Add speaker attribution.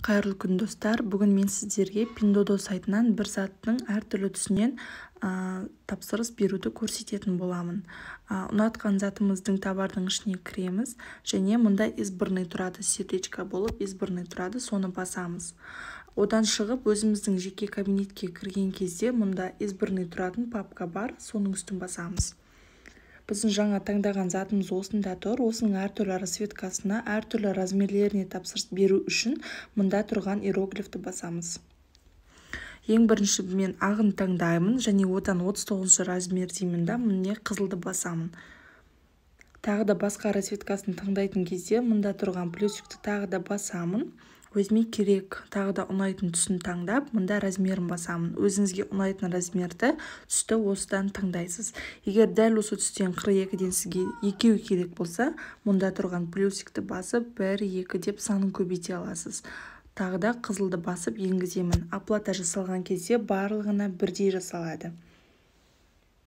Speaker 1: Қайырлы күн, достар! Бүгін мен сіздерге Пиндуодуо сайтынан бір заттың әртүрлі түсінен тапсырыс беруді көрсететін боламын. Ұнатқан затымыздың, товардың ішіне кіреміз және мұнда избранный тұрады, сердечко болып избранный тұрады, соны басамыз. Одан шығып, өзіміздің жеке кабинетке кірген кезде мұнда избранный тұратын папка бар, соның үстін басамыз. Біздің жаңа таңдаған затымыз осында тұр. Осының әртүрлі расцветкасына, әртүрлі размерлеріне тапсырыс беру үшін мұнда тұрған иероглифті басамыз. Ең бірінші мен ағын таңдаймын және одан 39 размер деймін да, міне, қызылды басамын. Тағы да басқа расцветкасын таңдайтын кезде мұнда тұрған плюсикті тағы да басамын. Өзіме керек, тағы да ұнайтын түсін таңдап, мында размерін басамын. Өзіңізге ұнайтын размерді, түсті осыдан таңдайсыз. Егер дәл осы түстен, 42-ден сізге екеу керек болса, мұнда тұрған плюсикті басып, бір, екі деп санын көбейте аласыз. Тағы да қызылды басып енгіземін. Оплата жасалған кезде барлығына бірдей жасалады.